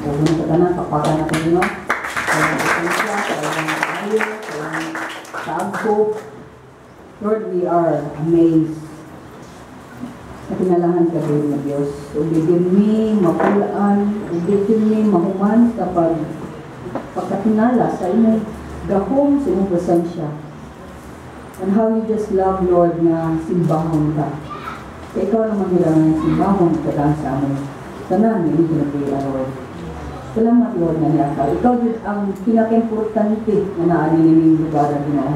Ug sa tanan pakpakan nato, Ginoo. Sa ilang presensya, sa ilang kaayo, sa ilang kaagko. Lord, we are amazed sa kinalahan ka din nga Diyos. Ug di mi mapulaan, ug di mi mahuman sa pagkatinala sa imong gahom, sa imong presensya. And how you just love, Lord, nga simbahon ka. Kaya ikaw naman nila nga simbahon ka sa among tanan nga imong kinabuhi, Lord. Salamat, Lord, nga niya ka. Ikaw jud ang pinaka-importante nga naa nining lugar, Ginoo.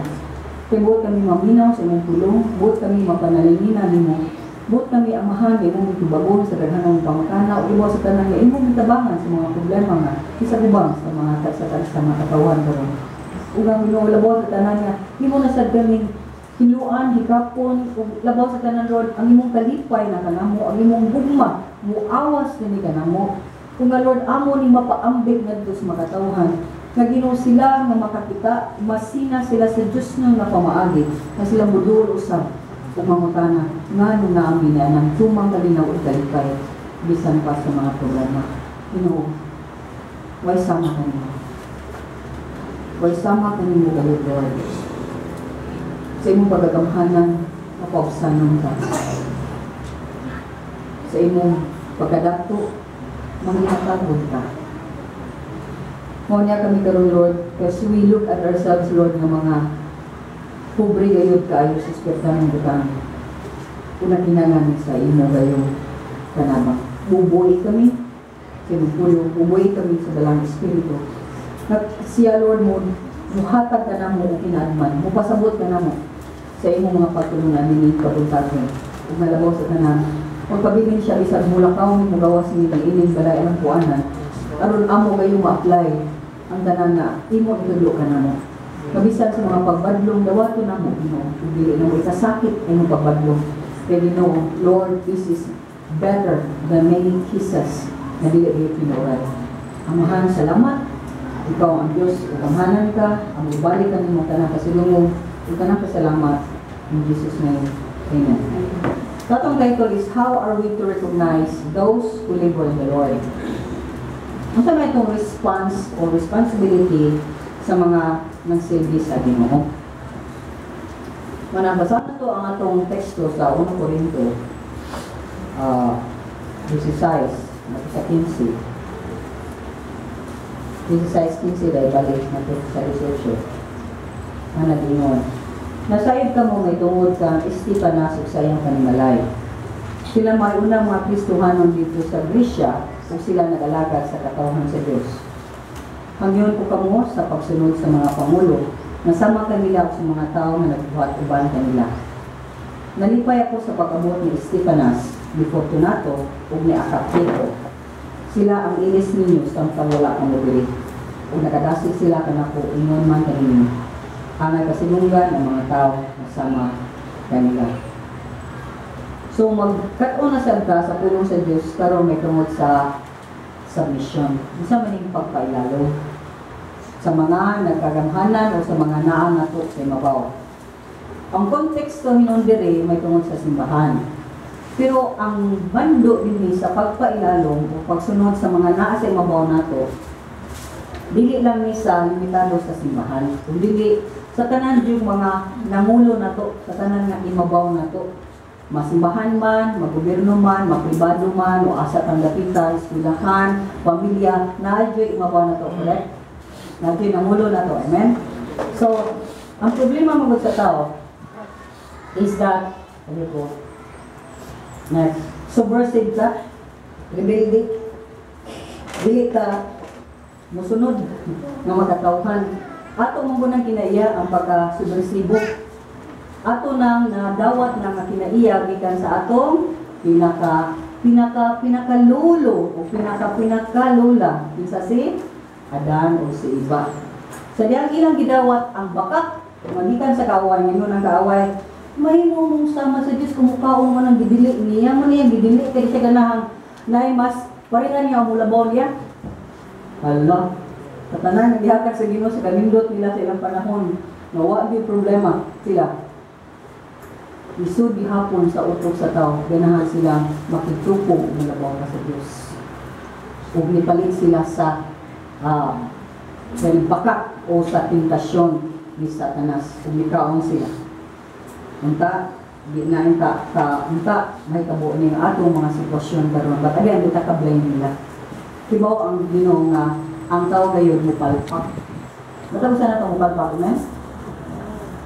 Kay buot kami maminaw sa imong pulong, buot kami mapanalinginan nimo. Buot kami amahan nga imong gitubagon sa daghanang pangutana ug ibaw sa tanan nga imong gitabangan sa mga problema nga gisagubang sa mga katawhan karon. Ug ang Ginoo, labaw sa tanan nga imo na sad kaming hinuan, hikapon, ug labaw sa tanan, Lord, ang imong kalipay na kanamo, ang imong gugma muawas kini kanamo. Kung nga, Lord, amo ni mapaambit ngadto sa makatawhan nga Ginoo sila nga makakita, masina sila sa Dios nga pamaagi nga sila moduol usab ug mangutana ngano naami na nang tumang kalinaw ug kalipay bisan pa sa mga problema. Ginoo, way sama kanimo. Way sama kanimo kayo, Lord. Sa imong pagagamhanan, mapaubsanon ka. Sa imong pagkadato, manginatagod ka. Mao niya kami karon, Lord, kasi we look at ourselves, Lord, nga mga pobre gayud kaayo sa espiritual butang. Una kinahanglan sa imo gayong kanabang. Bubuhi kami sa imong pulong, bubuhi kami sa Balaang Espiritu. Nga siya, Lord, mo muhatag ka namo og kinaadman, mupasabot ka namo sa imong mga pagtulunan nining kabuntagon. Ug nalabaw sa tanan, magpabilin siya bisag mulakaw mi mugawas mi ining balay ang kuanan, aron amo kayo ma-apply ang tanan nga imo itudlo ka namo. Kabisan sa mga pagbadlong, dawato namo, Ginoo, ug dili namo ikasakit ang imong pagbadlong. Kay Ginoo, Lord, this is better than many kisses na dili gyud tinuoray. Amahan, salamat. Ikaw ang Diyos, ug gamhanan ka, ang mubalik ka nimo tanang kasilungog, ug tanang pasalamat. In Jesus' name, amen. Katong title is "How Are We to Recognize Those Who Labor in the Lord?" Unsa may itong response or responsibility sa mga nagsilbi sa Ginoo? Manabasa na to ang atong teksto sa 1 Corinto 16 sa 15. 16:15 dahil balik na to sa 18. Nga nag-ingon, "Nasayod kamo may tungod kang Estefanas ug sa iyang panimalay. Sila may unang mga Kristohanon dito sa Gresya ug sila nag-alagad sa katawhan sa Dios. Hangyon ko kamo sa pagsunod sa mga pangulo nga sama kanila ug sa mga tawo nga nagbuhat uban kanila. Nalipay ako sa pag-abot ni Estefanas, ni Fortunato ug ni Acateco. Sila ang ilis ninyo samtang wala kamo diri. Ug nakadasig sila kanako ingon man kaninyo. Angay kasinunggan ang mga tao nga sama kanila." So magkat-on na sad ta sa pulong sa Dios karon may tungod sa submission. Unsa man ning pagpailalom sa mga nagkagamhanan o sa mga naa nato sa imabaw? Ang konteksto hinon diri may tungod sa simbahan. Pero ang bando dinhi sa pagpailalom o pagsunod sa mga naa sa imabaw nato, dili lang ni sa limitado sa simbahan, kung dili sa tanan yung mga nangulo nato, sa tanan nga imabaw nato, masimbahan man, magobyerno man, mapribado man, o asa tang dapitan, eskwelahan, pamilya, naa juy imabaw nato, correct? Naa juy nangulo nato, amen? So, ang problema magud sa tao is that, ano ko, next, subversive ka, rebelde, dili ka musunod nga makatawhan. Ato man nang kinaiya ang pagka-subversibo. Ato nang nadawat na nga kinaiya gikan sa atong pinaka pinaka pinakalulo o pinaka pinakalula, kinsa si Adan o si Eva. Sa diyang ilang gidawat ang bakak magikan sa kaaway, ngayon ang kaaway, "Mahimo mong sama sa Diyos kung mukaon mo ng gidili niya." Mo niya gidili kay siya ganahang nay mas parehan niya mulabaw niya. Hala, katanan naghihatag sa Ginoo sa kanindot nila sa ilang panahon nga wa gyud problema sila. Isud gihapon sa utok sa tao, ganahan silang makigtrupo ug mulabaw pa sa Dios. Ug nipalit sila sa bakak o sa tentasyon ni Satanas ug nikaon sila. Unta, di na unta ka unta mahitabo ni ang atong mga sitwasyon karon. But again, di ta ka blame nila. Kibaw ang Ginoo nga ang tao gayud mupalpak. Matapos na ito mupalpak, amen?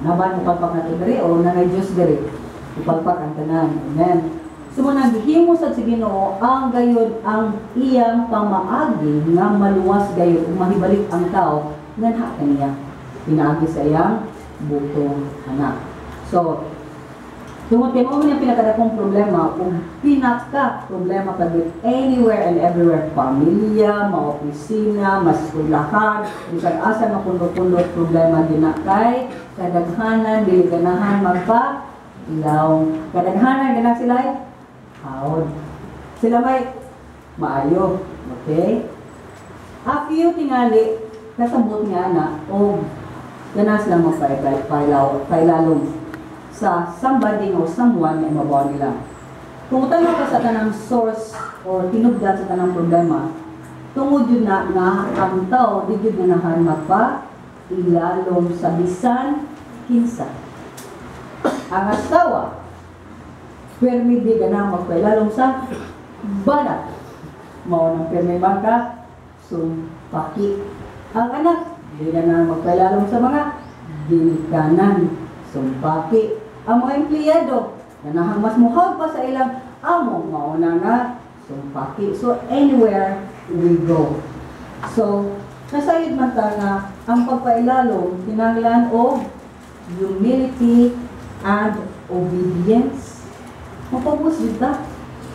Naban mupalpak na diri o nanay Diyos diri? Mupalpak ang tanan. Amen. So mo naghimo sa Ginoo ang gayud ang iyang pamaagi nga maluwas gayud ug mahibalik ang tao nganha kaniya. Pinaagi sa iyang bugtong anak. So, tungod kay mao man ang pinakadakong problema ug pinaka problema pag anywhere and everywhere, pamilya, mga opisina, mas eskwelahan, bisan asa nga pundot-pundot, problema gina kay kadaghanan dili ganahan magpa ilaw. Kadaghanan gana sila ay hawod. Sila may maayo. Okay? A few tingali kasabot nga na o gana sila magpailalom sa somebody o someone na imabaw nila. Kung tanong ka sa tanang source or tinubdan sa tanang problema, tungod yun na nga ang tao di yun ganahan magpa ilalom sa bisan kinsa. Ang asawa, permi di ganang magpailalom sa banat. Mao nang permi maka sumpaki. Ang anak, di ganahan magpailalom sa mga ginikanan, sumpaki. Ang mga empleyado, ganahang mas muhag pa sa ilang amo, mao na nga sumpaki. So anywhere we go. So, nasayod man ta nga ang pagpailalom kinahanglan og humility and obedience. Mapabos jud ta.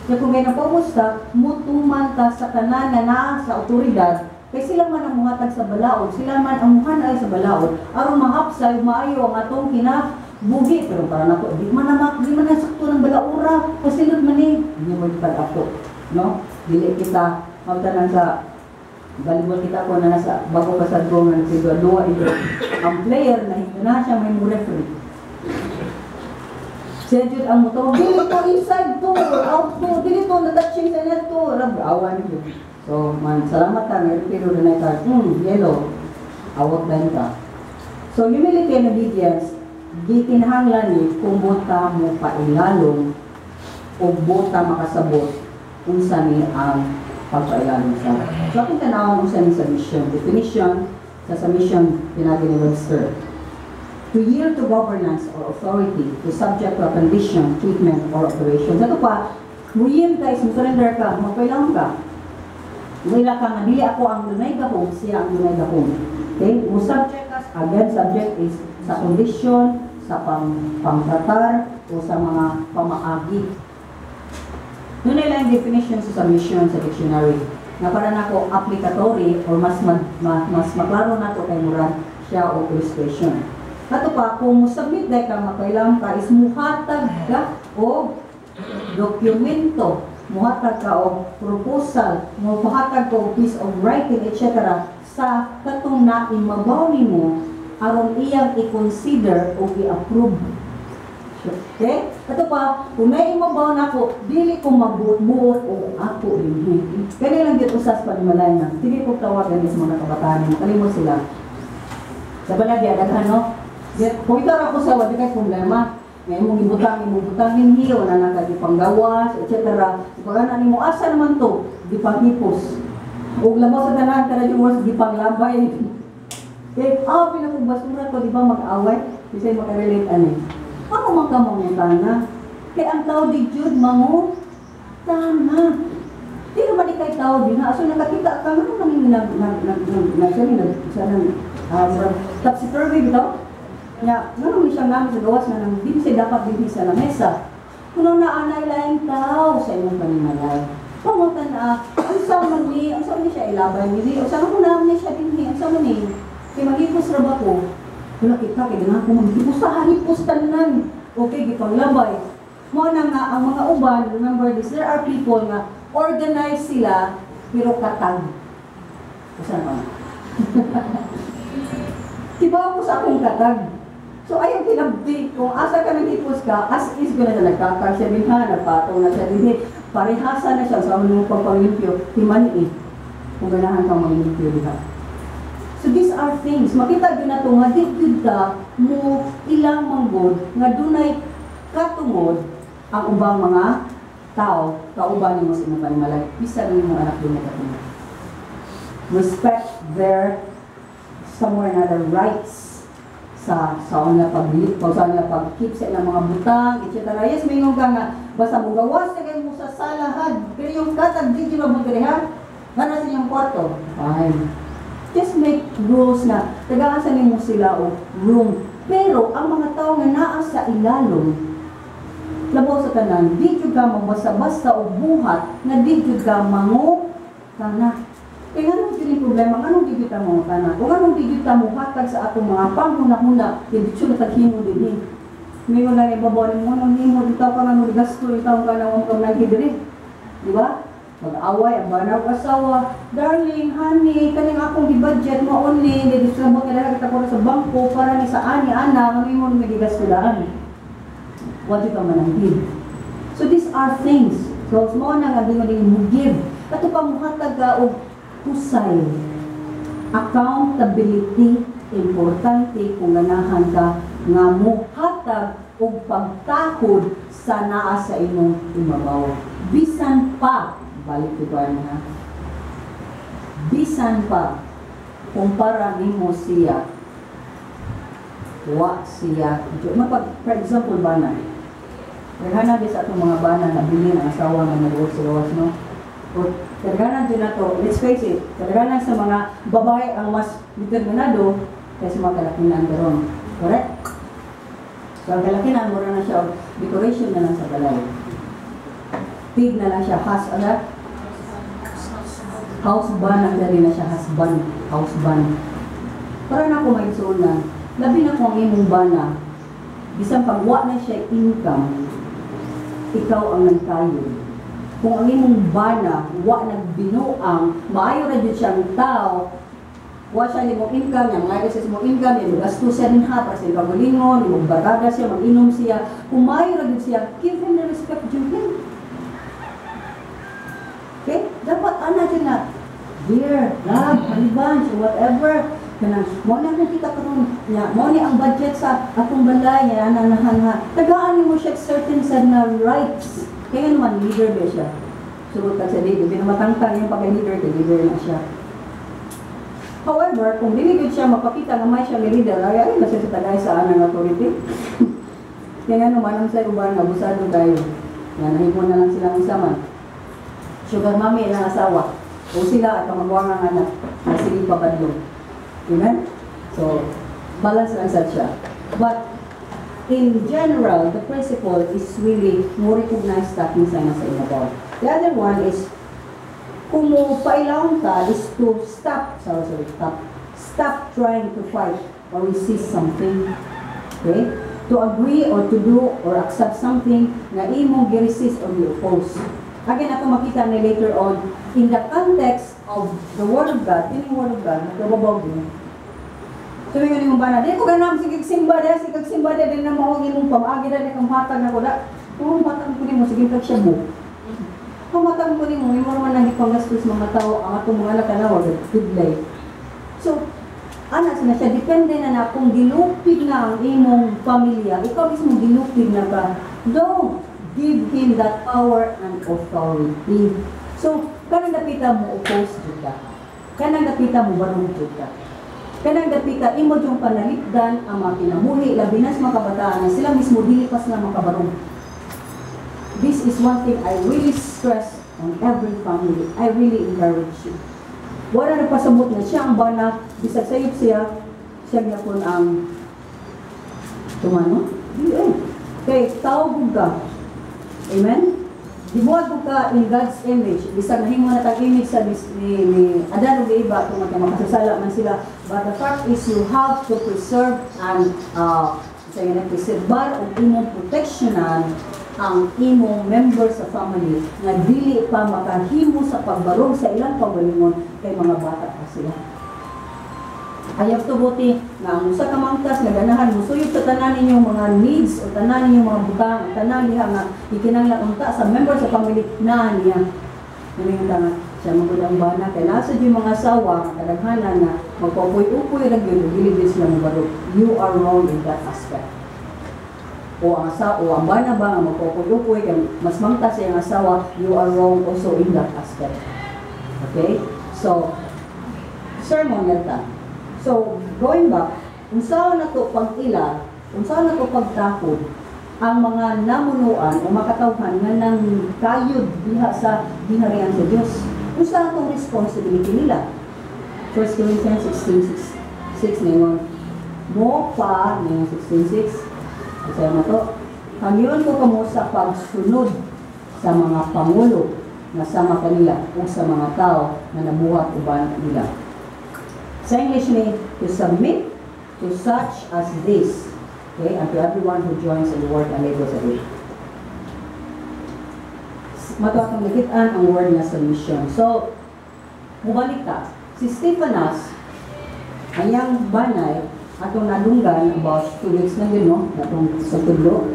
Kaya kung may napabos ta, mutuman ta sa tanan na naa sa otoridad, kay sila man ang muhatag sa balaod, sila man ang muhanay sa balaod, aron mahapsay maayo ang atong kinabuhi. Pero para nako, di man na sakto ng balaura, pasilot man ni, hindi mo ipag-apo, no? Dili kita magtanan sa volleyball, kita ko na nasa bago pa sa go nga nagsigwa ito. Ang player na na siya may mo referee. Siya jud ang motor, dili to inside to, out to, dili to na-touching sa net to. Rab, awan jud. So, man, salamat ka, nga pero na ka, yellow, awat din ka. So, humility and obedience, gikinahanglan ni kung buta mo pailalom o buta makasabot unsa ni ang pagpailalom sa. So, ating tanawang unsa ni submission. Definition sa submission, pinagi ni Webster. To yield to governance or authority, to subject to a condition, treatment, or operation. Sa ito pa, mo-yield ka, is mo-surrender ka, magpailalom ka. Wala ka nga, dili ako ang dunay gahom, siya ang dunay gahom. Okay? Mo subject ka, again, subject is sa condition, sa pangtratar, o sa mga pamaagi. Doon lang definition sa submission sa dictionary. Na para nako applicatory or mas maklaro nato kay murag siya o illustration. Kato pa, kung mo-submit dahil ka, makailangan ka, is muhatag ka o dokumento, muhatag ka o proposal, muhatag ka o piece of writing, etc. sa katong na imabaw nimo aron iyang i-consider o i-approve. Okay? Kato pa, kung may imabaw na ako, dili ko magbuot-buot o ako rin. Kaya lang dito usas panimalay na. Sige ko tawagan sa mga kabataan, makalimot sila. Sa balagya, daghan no? Kung ito ako sa wadi kay problema. Ngayon mong ibutang, imong butang ninhi, wala na ka di panggawas, etc. Ipagana nimo asa naman to, di panghipos. Ug labaw sa tanan kada yung words, di panglabay. Okay, pinakong basura to, di ba mag-away? Kasi makarelate ani. Ano man ka mangutana? Kay ang tao di jud mangu tana. Di naman di kay tao di na. So nakakita ka nga nang nag nag nag nag nag siya nag siya nang topsy turvy bitaw. Nya, ngano ni siya namin sa gawas nga nang di siya dapat dinhi sa lamesa. Kuno na anay laing tao sa imong panimalay. Pangutan na, unsa man ni siya ilabay ni, unsa man na ni siya dinhi, unsa man ni? Kay maghipos ra ba ko? Wala kita kay ganahan ko maghipos sa hipos tanan. Okay, gipanglabay. Mao na nga ang mga uban, remember this, there are people nga organized sila pero katag. Usa man. Kibaw ko sa akong katag. So ayaw kinabdi, kung asa ka naghipos ka, as is ko na siya, nagkakar siya din ha, nagpatong na siya din, parehasa na siya, sa mga pagpanglimpyo, timan eh. Kung ganahan kang maglimpyo diha. So these are things, makita gyud nato nga di gyud ka mo ilang manggod nga dunay katungod ang ubang mga tao kauban nimo sa imong panimalay, bisan ang imong anak dunay katungod. Respect their somewhere another rights sa una pag sa una pag-keep sa ilang mga butang, etc. Yes, mingon ka nga basta mo gawas na kayo mo sa salahan, pero yung katag di gyud mo diri ha. Nga sa inyong kwarto. Fine. Just make rules na tagaan sa nimo sila og room. Pero ang mga tao nga naa sa ilalom, labaw sa tanan, di jud ka magbasta-basta og buhat nga di jud ka mangu kana. Kaya nganong jud yung problema, nganong di jud ta mo kana? Kung nganong di jud ta mohatag sa atong mga panghuna-huna, hindi jud na taghimo dinhi. Mingon lang ibabaw nimo, nganong himo dito ka nga mo gasto itaw ka na mo ka diri. Di ba? Mag-away ang bana ug asawa. "Darling, honey, kaning akong gi-budget mo only, hindi sa mo kailangan kita ko sa bangko para ni sa ani ana, nga mo may gigasto daan." Wa jud ka mananghid. So these are things. So mao na nga gingon din mo give. Ato pa muhatag ka og husay. Accountability, importante kung ganahan ka nga muhatag og pagtahod sa naa sa imong imabaw. Bisan pa, balik ko ba ha? Bisan pa, kumpara nimo siya, wa siya. Mapag, for example, bana. Daghanan di sa atong mga bana na bilin ang asawa nga nag sa gawas, no? O, kadaghanan din nato, let's face it, kadaghanan sa mga babae ang mas determinado kaysa mga kalakinan karon. Correct? So, ang kalakinan, mura na siya, og decoration na lang sa balay. Pig na lang siya, has, ano? House ban ang dali na siya, husband, house ban. Para na ako may na, labi na kung ang imong bana, bisan pag wa na siya income, ikaw ang nagkayod. Kung ang imong bana, wa nagbinuang, maayo ra jud siyang tao, wa siya nimong income, yang maayo siya sa imong income, yang gasto siya din ha, para sa imong kaugalingon, imong barkada siya, mag-inom siya. Kung maayo ra jud siya, give him the respect due him. Okay? Dapat ana dyan na, dear, love, honey bunch, or whatever, kanang, mo na kung kita karon nya, mo ni ang budget sa atong balay, nya, ana, nahan ha. Tagaan mo siya certain sad na rights. Kaya naman, leader ba siya? Sugot ka sa leader. Hindi na matangtang yung pagka-leader, kay leader na siya. However, kung dili gyud siya mapakita nga may siya nga leader, ay ay na siya sa tagay sa anang authority. Kaya nga naman ang sa uban nga abusado kayo. Nga nahimo na lang silang isa man. Sugar mommy ilang asawa. O sila at pamagwang ang anak na sige pabadlong. Amen? So, balance lang sad siya. But, in general, the principle is really more recognized that minsan nasa ibabaw. The other one is, kung mo pailawon ka is to stop, sorry, sorry, stop, stop trying to fight or resist something. Okay? To agree or to do or accept something na imong gi-resist or gi-oppose. Again, ato makita ni later on, in the context of the Word of God, in the Word of God, nagkababaw din. So, yung imong bana, "Di ko ganam, sige simba di, sige simba di, di na mo imong pamaagi na, di kang hatag na ko da." Kung hatag ko nimo, sige kag shabu. Kung hatag ko nimo, imo naman nang ipanggastos mga tao, ang atong mga anak na wag tudlay. So, ana sa na siya, depende na na kung gilupig na ang imong pamilya, ikaw mismo gilupig na ka, don't give him that power and authority. So, kanang dapita mo oppose jud ka. Kanang dapita mo barong jud ka. Kanang dapita imo yung panalipdan ang mga kinabuhi, labi na sa mga kabataan na sila mismo dili pa sila makabarong. This is one thing I really stress on every family. I really encourage you. Wala na pasabot na siya ang bana, bisag sayop siya, siya gyapon ang tumano. Di eh. Kay tawag ka. Amen? Gibuhat ko ka in God's image. Bisag nahimo na tag image sa ni Adan ug Eva tungod kay makasasala man sila. But the fact is you have to preserve and sa nga preservar og imong proteksyonan ang imong member sa family nga dili pa makahimo sa pagbarog sa ilang kaugalingon kay mga bata pa sila. Ayaw tuguti nga ang usa ka mangtas nga ganahan musuyop sa tanan ninyong mga needs o tanan ninyong mga butang, tanan diha nga gikinahanglan unta sa member sa family na niya. Ngayon nga Siya man gud ang bana kay nasa yung mga asawa kadaghanan na magpapuy-upoy ra gyud ug dili gyud sila mobarog. You are wrong in that aspect. O ang asawa o ang bana ba nga magpapuy-upoy kay mas mangta sa iyang asawa, you are wrong also in that aspect. Okay? So, sermon ta. So, going back, unsaon na to pag-ila, unsaon na to pagtakod ang mga namunuan o makatawhan nga nang kayod diha sa gingharian sa Dios? Unsa atong responsibility nila? 1 Corinthians 16:6 ningon mo pa ningon 16:6. Isa na to. Hangyon ko kamo sa pagsunod sa mga pangulo nga sama kanila o sa mga tao nga nabuhat uban nila. Sa English ni, to submit to such as this, okay, and to everyone who joins in the work and labors of it. Mato atong nakitaan ang word nga submission. So, mubalik ta. Si Stephanas, ang iyang banay, atong nadunggan about 2 weeks na yun, no? Atong sa tudlo.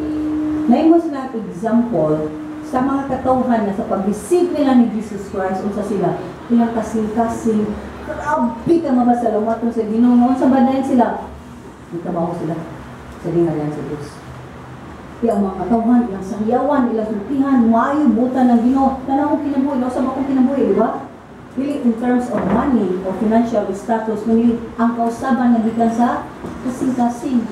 Naimo sila example sa mga katawhan na sa pag-receive nila ni Jesus Christ, unsa sila, ilang kasing-kasing, grabe ka mapasalamaton sa Ginoo. Unsa ba dahil sila? Nagtrabaho sila sa gingharian sa Diyos. Kaya ang mga katawhan, ilang sayawan, ilang sultihan, maayo butan ng Ginoo. Tanaw kong kinabuhi, nausa ba akong kinabuhi, di ba? Dili in terms of money or financial status, kundi ang kausaban nga gikan sa kasing-kasing.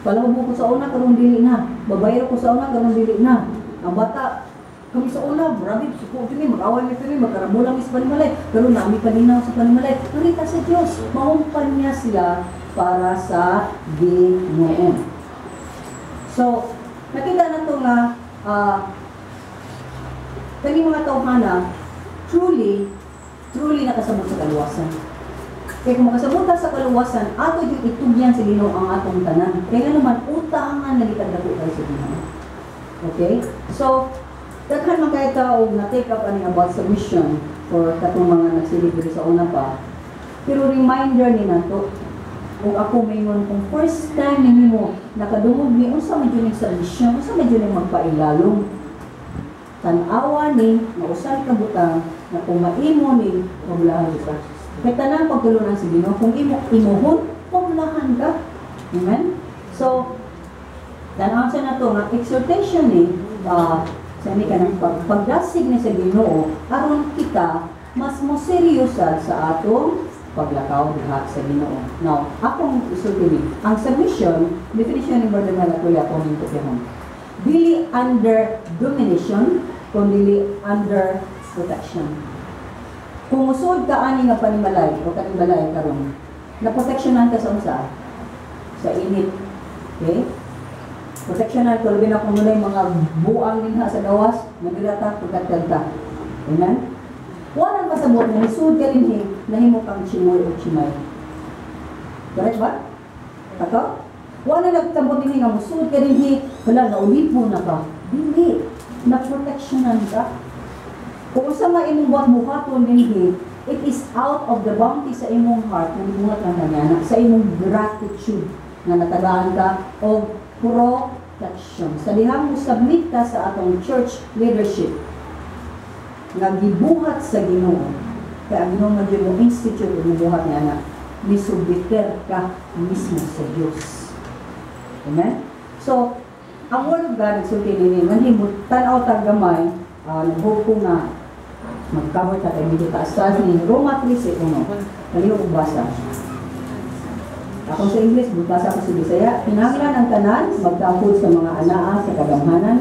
Palawbo ko sa una, karon dili na. Babayro ko sa una, karon dili na. Ang bata, kami sa una, grabe, suko kami, mag-away mi kami, magkaramula mi sa panimalay. Pero nami paninaw sa panimalay. Marita sa Diyos, maumpan niya sila para sa Ginoo. So, nakita na to nga, kani mga tawhana, truly, truly nakasabot sa kaluwasan. Kaya kung makasabot ta sa kaluwasan, ato yung itugyan sa Ginoo ang atong tanan. Kaya nga naman, utangan na gitagdako kayo sa Ginoo. Okay? So, daghan man kay ta og na-take up ani about submission for katong mga nagsilbi diri sa una pa. Pero reminder ni nato, kung ako maingon kung first time ninyo nakadungog ni unsa man jud ning submission, unsa man jud ning magpailalom. Tan-awa ni nga usa ka butang na kung maimo ni pabulahan ka. Kay tanang pagtulunan sa Ginoo, kung imo imuhon, pabulahan ka. Amen? So, tan-aw sa nato nga exhortation ni sa ni kanang pagdasig ni sa Ginoo aron kita mas mo seryosa sa atong paglakaw diha sa Ginoo. Now, akong isulti ni, ang submission, definition ni Brother Mel Kuya akong nintupihon. Dili under domination, kundi under protection. Kung musud ka ani nga panimalay o kaning balay karon, naproteksyonan ka sa unsa? Sa init. Okay? Proteksyonan ko labi na kung dunay mga buang dinha sa gawas, nadirata pagkatag ka. Amen? Wala pasabot nga nisud ka dinhi, nahimo kang chimoy o chimay. Correct ba? Ato? Wala nagtambot dinhi nga musud ka dinhi, wala naulipo na ka. Dili, naproteksyonan ka. Kung unsa nga imong buhat buhaton dinhi, it is out of the bounty sa imong heart nga gibuhat lang kanya sa imong gratitude nga natagaan ka og protection. Sa dihang mo submit ka sa atong church leadership nga gibuhat sa Ginoo. Kaya ang Ginoo nga mo institute ug gibuhat niya na nisubmiter ka mismo sa Dios. Amen? So, ang word of God nagsulti nini, manhimo tan-aw tag gamay, naghope ko nga mag-cover ta kay medyo taas ni Roma 13:1. Palihog og basa. Ako sa English, basa ko sa Bisaya. Kinahanglan ang tanan magtakod sa mga anaa sa kagamhanan,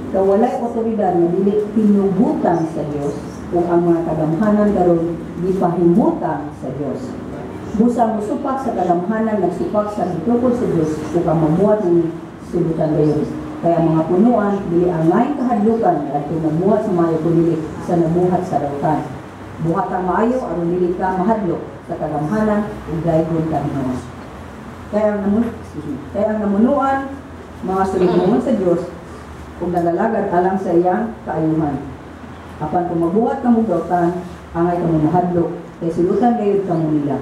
kay walay otoridad nga dili tinugutan sa Dios, ug ang mga kagamhanan karon gipahimutang sa Dios. Busa mosupak sa kagamhanan nagsupak sa gitukod sa Dios, ug ang mabuhat ni silutan dayon. Kaya mga punuan dili angay kahadlukan adto nagbuhat sa maayo kundi sa nabuhat sa dautan. Buhat ang maayo aron dili ka mahadlok sa kagamhanan ug daygon ka Ginoo. Kaya ang namun, excuse me, kaya ang namunuan mga sulibungon sa Dios ug nalalagad alang sa iyang kaayuhan. Apan kung magbuhat kamo dautan, angay kamo mahadlok kay silutan gayud kamo nila.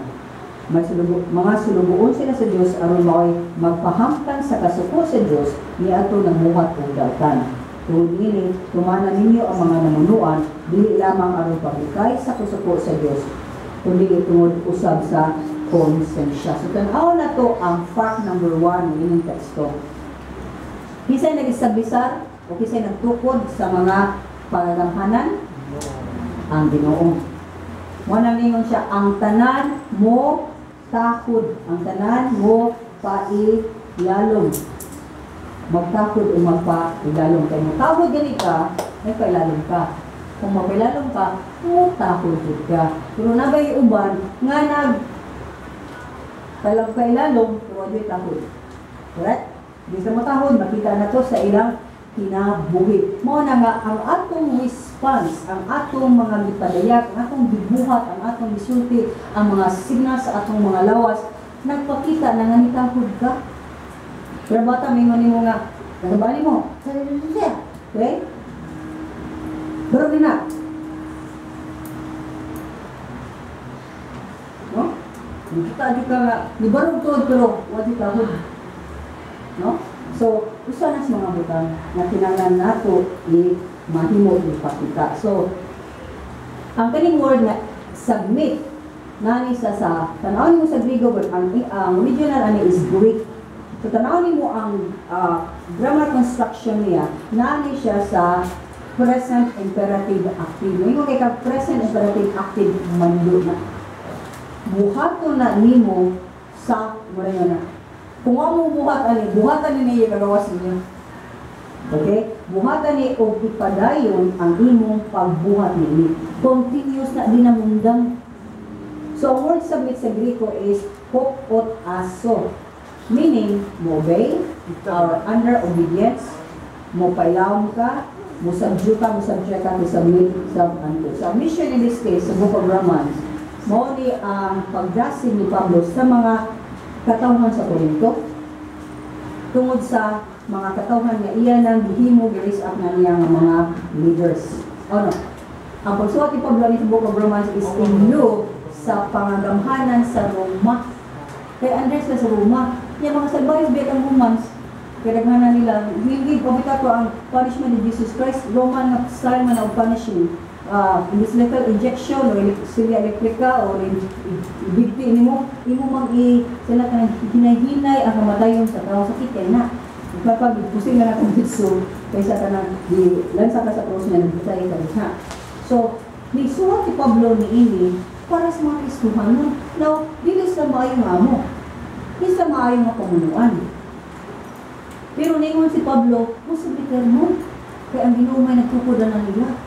May sulugo, mga sulugoon sila sa Dios aron mao'y magpahamtang sa kasuko sa Dios niadto nagbuhat og dautan. Tungod niini, tumana ninyo ang mga namunuan, dili lamang aron paglikay sa kusuko sa Dios, kundi tungod usab sa konsensya. So, tan-aw na to ang fact number 1 ng inyong teksto. Kisay nag-establisar o kisay nagtukod sa mga pangagamhanan? Ang Ginoo. Mo nang ningon siya, ang tanan mo takod, ang tanan mo pailalom. Magtakod o magpailalom. Kaya mo takod gani ka, may pailalom ka. Kung mapailalom ka, mo takod jud ka. Pero nabay uban nga nag pailalom, pero adyo'y takod. Correct? Di sa matahod, makita na to sa ilang kinabuhi. Mao na nga ang atong response, ang atong mga gipadayag, ang atong gibuhat, ang atong gisulti, ang mga signal sa atong mga lawas, nagpakita na nga nitahod ka. Pero bata, may nimo nga, nagabali mo, okay? Pero na. No? Nakita di ka nga, nibarog tuod pero wa di tahod. No? So, usa na sa mga butang na kinahanglan nato i mahimo ipakita. So, ang kaning word na submit nani sa tan-awon nimo sa Griego, but ang original ani is Greek. So, tan-awon nimo ang grammar construction niya, nani siya sa present imperative active. Moingon kay ka present imperative active mando na. Buhaton na nimo sa mura na. Kung wa mo buhat ani, buhatan ni niya kagawas ninyo. Okay? Buhatan ni og ipadayon ang imong pagbuhat niini. Continuous na dinamundang. So, ang word submit sa Greko is hopot aso. Meaning, mo obey or under obedience, mo pailawom ka, mo subdue ka, mo subject ka to submit sub unto. Submission in this case, sa Book of Romans, mao ni ang pagdasin ni Pablo sa mga katawhan sa Corinto tungod sa mga katawhan nga iya nang gihimo, gi-raise up na niya nga mga leaders. Ano? Ang pagsuwat ni Pablo ni sa Book of Romans is in lieu sa pangagamhanan sa Roma. Kaya under sila sa Roma. Niya mga salbahes biya ang Romans. Kaya daghanan nila, hindi pabita ko ang punishment ni Jesus Christ, Roman nga style man ang punishing. Imbis lethal injection o silya elektrika o ibigti nimo, imo mang i sila kanang hinay-hinay ang kamatayon sa tao, sakit kay na. Kapag pusil na natong ditso kaysa kanang di lansa ka sa krus nga nagbitay ka diha. So, nisuwat si Pablo niini para sa mga Kristohanon. Now, dili sa maayong amo, dili sa maayong nga pamunuan. Pero ningon si Pablo, musubiter mo, kay ang Ginoo may nagtukod na nila.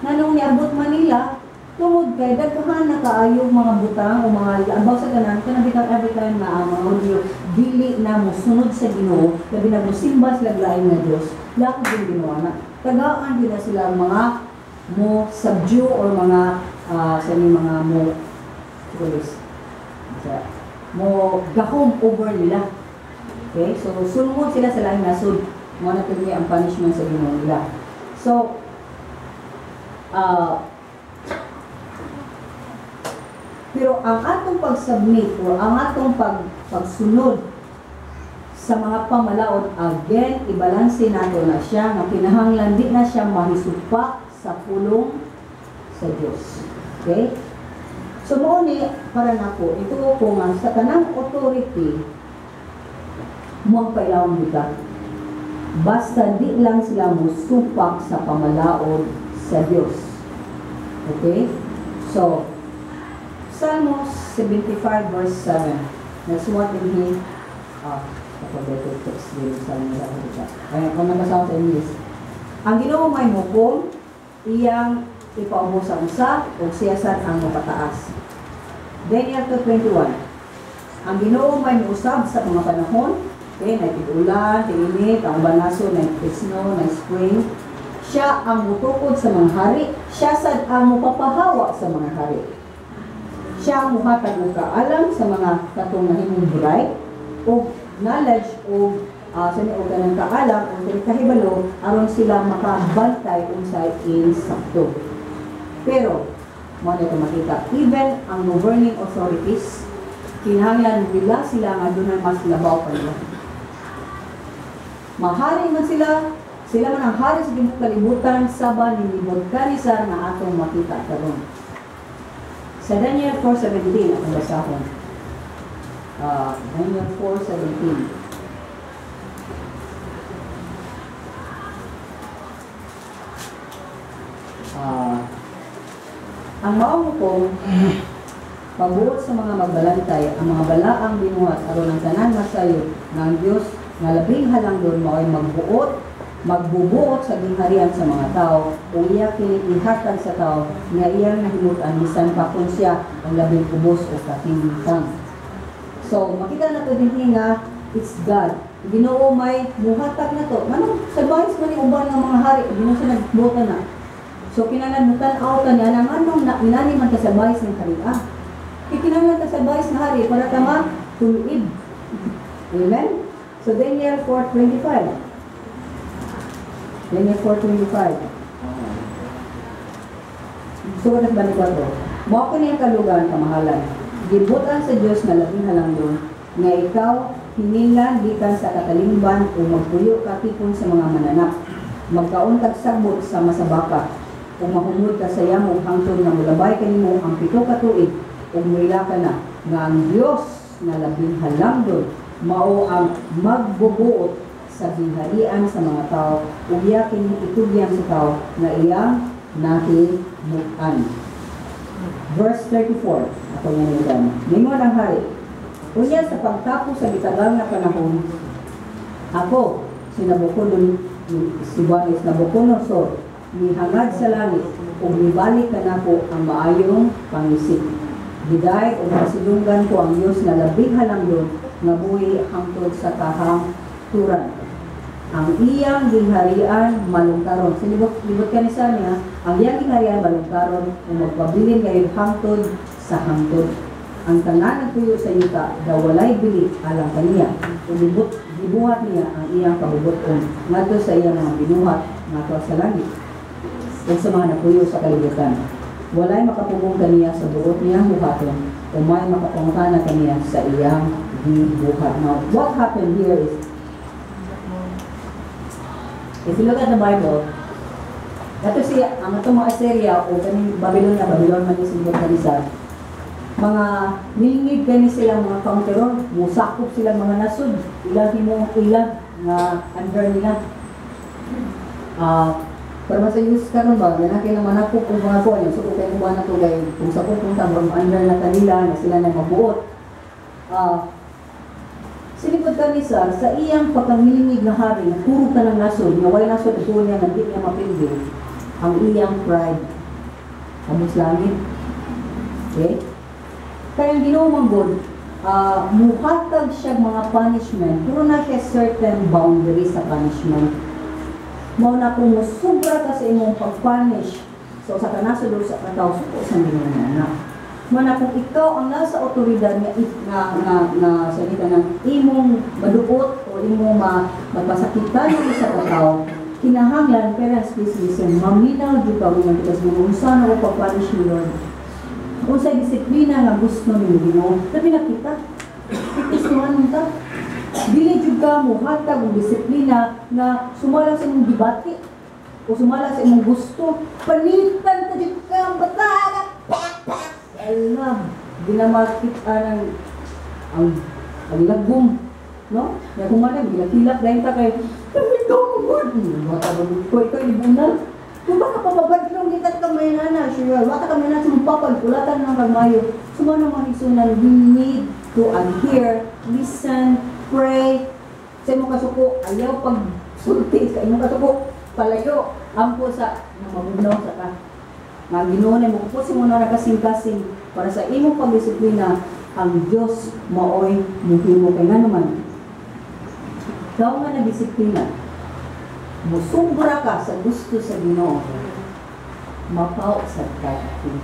Nanong niabot Manila, tungod kay daghan na kaayo mga butang o mga abaw sa tanan, kanang bitang every time na ang mga Hudyo dili na mosunod sa Ginoo, labi na mosimba sila lain nga Dios, lakad yung Ginoo na. Tagaan din na sila mga mo subdue or mga sa inyong mga mo tulis, mo gahom over nila. Okay? So sulungod sila sa laing nasod, mo na tuloy ang punishment sa Ginoo nila. So pero ang atong pag-submit o ang atong pagsunod sa mga pamalaod, again, ibalanse nato na siya nga kinahanglan di na siya mahisupak sa pulong sa Dios. Okay? So mao ni para nako ito ko nga sa tanang authority mo ang pailawong buta. Basta di lang sila mosupak sa pamalaod sa Dios. Okay? So, Salmos 75 verse 7. Nagsuwat din hi alphabetical text din sa nila. Ay, kung nabasa sa English. Ang Ginoo may hukom, iyang ipaubos ang usa o siyasad ang mapataas. Daniel 2:21. Ang Ginoo may muusab sa mga panahon, okay, nagtig-ulan, tinginit, ang banaso, nag-snow, nag-spring. Siya ang mutukod sa mga hari, siya sad ang mupapahawa sa mga hari. Siya ang muhatag og kaalam sa mga katong nahimong bright o knowledge o sa o kanang kaalam o kanang kahibalo aron sila makabantay unsay insakto. Pero mo na ito makita, even ang governing authorities kinahanglan nila sila nga dunay mas labaw pa nila. Mahari man sila Sila man ang hari sa tibuok kalibutan saba ni Nebuchadnezzar nga atong makita karon. Sa Daniel 4:17 akong basahon. Daniel 4:17. Ang maong hukom pagbuot sa mga magbalantay ang mga balaang binuhat aron ang tanan masayod nga ang Dios nga labing halangdon mao'y magbubuot sa gingharian sa mga tao o iya kini ihatag sa tao nga iyang nahimutan bisan pa kun siya ang labing ubos o kahimtang. So makita na to dinhi nga it's God. Ginoo may muhatag na to. Manong sa bahis man ni uban nga mga hari, Ginoo sa nagbuot na. So kinahanglan mutan-aw ta niya na nganong inani man ta sa bahis ng hari. Kinahanglan ta sa bahis ng hari para ta matuib. Amen. So Daniel 4:25. Daniel 4:25. Surat 24. Mao kini ang kalugan kamahalan. Gibutan sa Dios nga labing halangdon nga ikaw hininglan gikan sa katalingban o magpuyo ka tipon sa mga mananap. Magkaon kag sagbot sa masabaka ug mahumod ka sa yamog hangtod nga molabay kanimo ang 7 ka tuig ug muila ka na nga ang Dios nga labing halangdon mao ang magbubuot sa gingharian sa mga tao ug iya kini itugyan sa tao nga iyang nahimutan. Verse 34, ako nga nindam. Ningon ang hari, unya sa pagtapos sa gitagal nga panahon, ako, si Nabucodonosor, mihangad sa langit ug mibalik kanako ang maayong pangisip. Giday ug masidunggan ko ang Dios nga labing halangdon nga buhi hangtod sa kahangturan. Ang iyang gingharian malungkaron. So, libot ka ni sa niya, ang iyang gingharian malungkaron ug magpabilin gayon hangtod sa hangtod. Ang tanan nagtuyo sa yuta daw walay bili alang kaniya. Ug gibuhat niya ang iyang kabubuton ngadto sa iyang mga binuhat ngadto sa langit ug sa mga nagtuyo sa kalibutan. Walay makapugong kaniya sa buot niyang buhaton o may makapangutana kaniya sa iyang gibuhat. Now, what happened here is, if you look at the Bible, ato siya, ang atong mga Assyria o kaning Babylonia, Babylon man yung sinubot na isa, mga nilingid gani sila mga conqueror, musakop sila mga nasod, ilang himo ilang nga under nila. Pero sa use karon ba, ganang kailang manakop og mga kuan, so kung kayo na to gay, kung sa punta under na kanila na sila na mabuot. Sinipod kanisa sa iyang pagkangilingig nga hari, nga puro ka ng nasod, nga way nasod ito niya, nga di niya mapildi, ang iyang pride. Amos langit. Okay? Kaya ang Ginoo man gud, muhatag siya mga punishment, pero na siya certain boundary sa punishment. Mao na kung musubra ka sa imong pag-punish sa usa ka nasod o sa katawo, suko sa Ginoo na. Mao na kung ikaw ang nasa otoridad nga nga sa ng imong maduot o imong mapasakitan ng isa ka tawo, kinahanglan, parents, please listen, maminaw jud ka mo because unsa na ko pag-punish ni Lord. Unsay disiplina nga gusto nimo Ginoo, labi na kita. Gustuhan ta. Dili jud ka mohatag og disiplina nga sumala sa imong gibati o sumala sa imong gusto. Panitan ta jud ka bata. Alam, di na makita ng ang lagom, no? Kaya kung man, gilakilak dahil ta kay, ikaw mo, Lord! Wata ba ko, ikaw ibunan? Kung baka papabadlong, di ka kamay na, sure. Wata kami na, sumupapag, kulatan ng kagmayo. Sumano mga isunan, we need to adhere, listen, pray. Sa imong kasuko, ayaw pagsulti, sa imong kasuko, palayo, ampo sa, mabugnaw sa ka. Nga Ginoo na mo si mo na kasing-kasing para sa imong pagdisiplina, ang Dios maoy muhimo kay nganuman. Ikaw nga nagdisiplina, musubra ka sa gusto sa Ginoo, mapaw sa kadapi.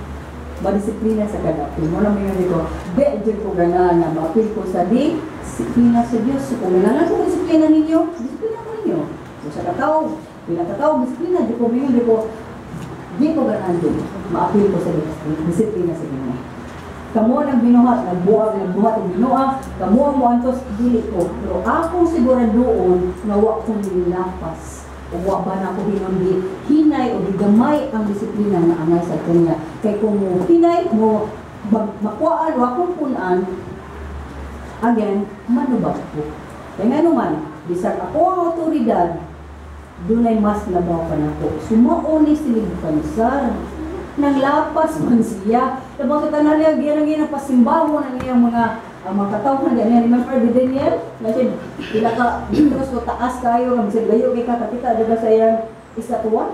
Madisiplina sa kadapi. Mo na mayon dito, di jud ko ganahan na maapil ko sa disiplina sa Dios. So, kung ganahan ko disiplina ninyo, disiplina ko ninyo. So, sa kataw, pila kataw, disiplina, di ko mayon, di ko ganahan din. Maapil ko sa disiplina sa Ginoo. Kamo nang binuhat, nagbuhat og binuha, kamo ang moantos, dili ko. Pero akong siguradoon nga wa ko nilapas Ug wa ba na ko hinundi hinay o gigamay ang disiplina nga angay sa kanya. Kay kung mo hinay mo makuaan o akong punan, again, manubag ko. Kaya nga naman, bisag ako ang otoridad, dunay mas labaw pa nako. Sumao ni si Nebuchadnezzar. Nanglapas man siya. Tapos sa tanan niya, giyan ang pasimbaho ng iyang mga katawhan niya. Remember the Daniel? Na siya, pila ka, metros o taas kayo, nga bisag layo kay kakakita, diba sa iyang estatwa?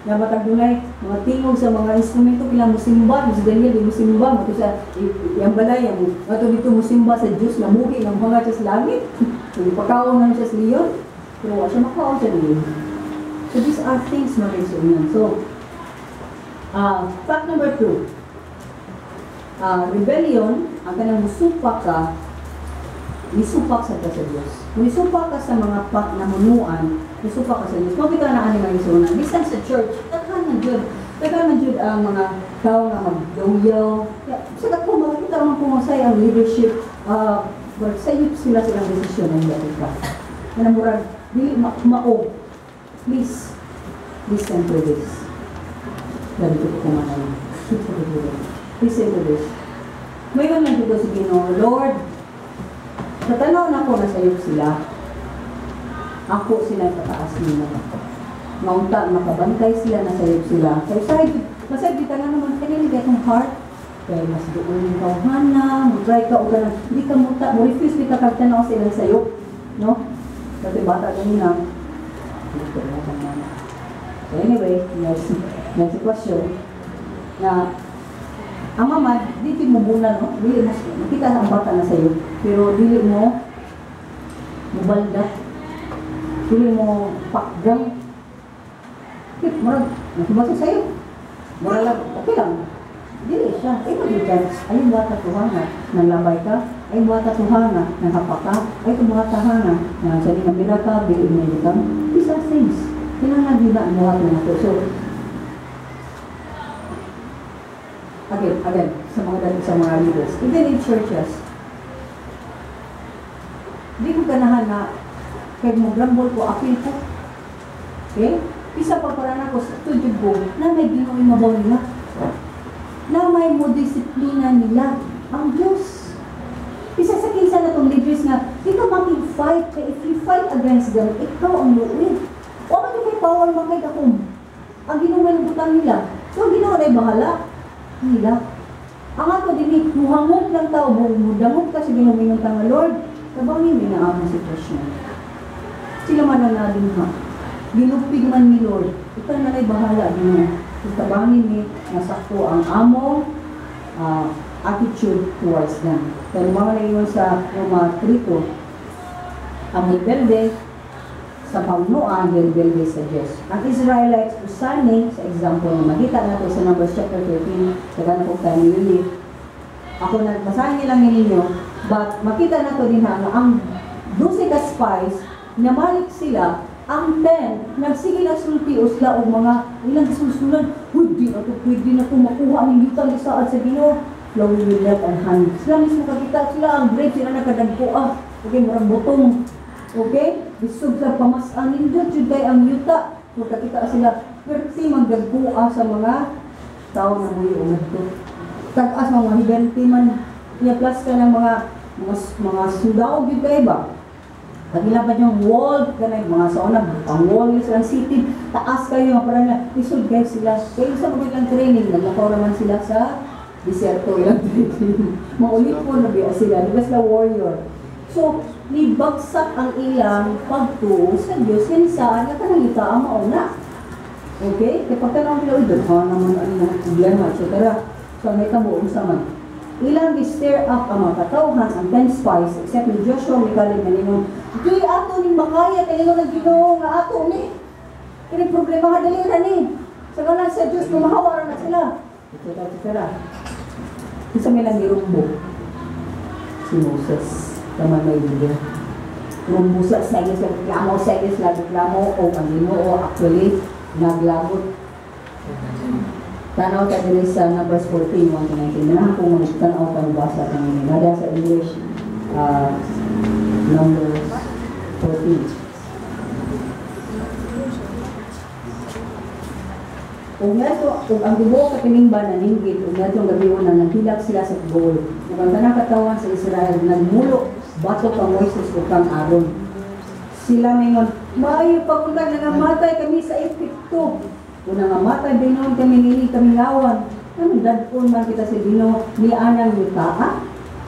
Na matag dunay mga tingog sa mga instrumento kila musimba, si Daniel di musimba, mo sa iyang balay, ang ato dito musimba sa Dios na muhi nga muhangad siya sa langit. Pagkaon na siya sa leon. Pero wa siya makaon sa leon. So these are things, mga igsuonan. So, fact number 2. Rebellion, ang kanang musupak ka, misupak sa ka sa Diyos. Misupak ka sa mga namunuan, misupak ka sa Diyos. Mabita na ani mga igsuonan. Bisan sa church, daghan man jud. Daghan man jud ang mga tao nga magdaw. Sa ako makita man kung masay ang leadership, murag sayop sila silang desisyon ang dati ka. Kanang murag dili mao. Please listen to this. Ganito ko kumanay. Listen to this. Mayon lang dito sa Ginoo, "Lord, sa tanaw na ko nasayop sila, ako sila pataas nila. Maunta, makabantay sila, nasayop sila." Kaya say, masay kita nga naman, kanina kay akong heart, kaya mas doon yung kawhana, mo try ka o ganun, hindi ka muta, mo refuse kita kag tanaw silang sayop, no? Kasi bata kanina, dito na akong mama. So anyway, may sitwasyon na ang mama, di mo bunan, no? Dili mo, makita ang bata na sa'yo, pero dili mo mubalda, dili mo pakgang. Kit, murag, nakibasa sa'yo. Murag lang, okay lang. Dili siya. Ay, mag ay buhata tuhanga, nanglabay ka, ay buhata tuhanga, nanghapa ka, ay buhata hanga, na sa di nabira ka, dili mo butang. These are things. Kailangan yun na ang buhat na nato. So, again, sa mga leaders, even in churches, di ko ganahan na kahit mo grumble ko, appeal ko. Okay? Isa pa para na ko, sa tudyod ko, na may Ginoo mabaw nila. Na may mo disiplina nila ang Diyos. Isa sa kinsa na itong leaders nga, di ka makig-fight, kaya if you fight against them, ikaw ang luoy. O man yung may power makay akong. Ang Ginoo may butang nila. So ang Ginoo na bahala nila. Ang ato din, muhangop lang tao, mudangop ka sa Ginoo mingon ta nga, "Lord, tabangin din na among sitwasyon." Sila man ang nadin ha. Ginupig man ni Lord, ikaw na la'y bahala Ginoo. Tabangin ni nga sakto ang among attitude towards them. Pero mga na ingon sa Roma 3:2, ang rebelde sa pamunuan, rebelde sa Diyos. Ang Israelites, usani, sa example na makita nato sa Numbers chapter 13, sa gana kong time yun, ako nagbasahin niyo lang ninyo, but makita nato din ha, nga ang 12 ka spies, namalik sila, ang 10, nagsige nagsulti o sila og mga ilang gisulsulan, "Uy, di na to, pwede na to makuha ang yuta ni saad sa Ginoo, flowing with milk and honey." Sila mismo kakita, sila ang brave, sila nakadagko ah. Okay, murag butong. Okay? Bisog sa pamasan, nindot jud kay ang yuta. Kung kakita sila, perti magdagko sa mga tao na buhi o ngadto. Tag-as mga higante man, niya plus ka ng mga sundao gyud kay ba? Pagila pa yung wall, kanay mga sa una, ang wall sa city, taas kayo, nga parang na, isod kayo sila. Kaya sa mga ilang training, naglakaw naman sila sa disyerto ilang training. Maulit po na biya sila, di ba sila warrior? So, nibagsak ang ilang pagtuo sa Diyos, yan saan nga kanang ita ang mauna. Okay? Kaya pagtanong nila, "Uy, daghan naman ang mga problema," etc. So, may tabo, unsa man. Ilang gi-stir up ang mga katawhan, ang 10 spies, except ni Joshua, ni Caleb, na ningon, "Di ato ni makaya, kaya nga Ginoo nga ato ni. Kini problema nga dali ra ni. Sa ngalan sa Diyos, lumahawa na sila." Etc. etc. Isa may lang girumbo. Si Moses, tama may leader. Rumbo sa sige sa reklamo, sige sa reklamo, o ang Ginoo actually naglagot. Tanaw ta diri sa Numbers 14, 1 to 19. Nanahan kung tanaw ka basa kang nada sa English, Numbers 14. Ug ngadto ug ang tibuok katilingban naninggit ug ngadtong gabiuna naghilak sila sa kaguol. Ug ang tanang katawhan sa Israel nagmulo batok kang Moises ug kang Aaron. Sila mingon, "Maayo pa kung nangamatay kami sa Ehipto. Kung nangamatay binuon kami niini kamingawan, anong dad-on man kita sa Ginoo ni anang yutaa?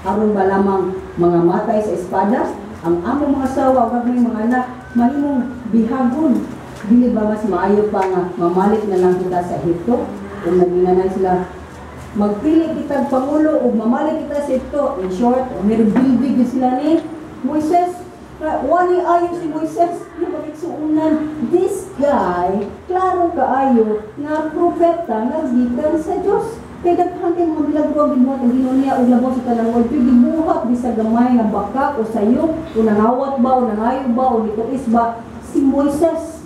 Aron ba lamang mga matay sa espada? Ang among mga asawa ug among mga anak mahimong bihagon. Dili ba mas maayo pa nga mamalik na lang kita sa Ehipto?" Kung naginganan sila, "Magpili kita pangulo ug mamalik kita sa Ehipto." In short, meron bilbig sila ni Moises. Wali ayo si Moises, yung pagigsuunan. This guy, klaro kaayo nga propeta nga gikan sa Dios. Kay daghan kay mga milagro ang gibuhat ang Ginoo niya ug labaw sa tanang world. Pero gibuhat bisag gamay nga bakak o sayop o nangawat ba o nangayo ba o nituis ba si Moises.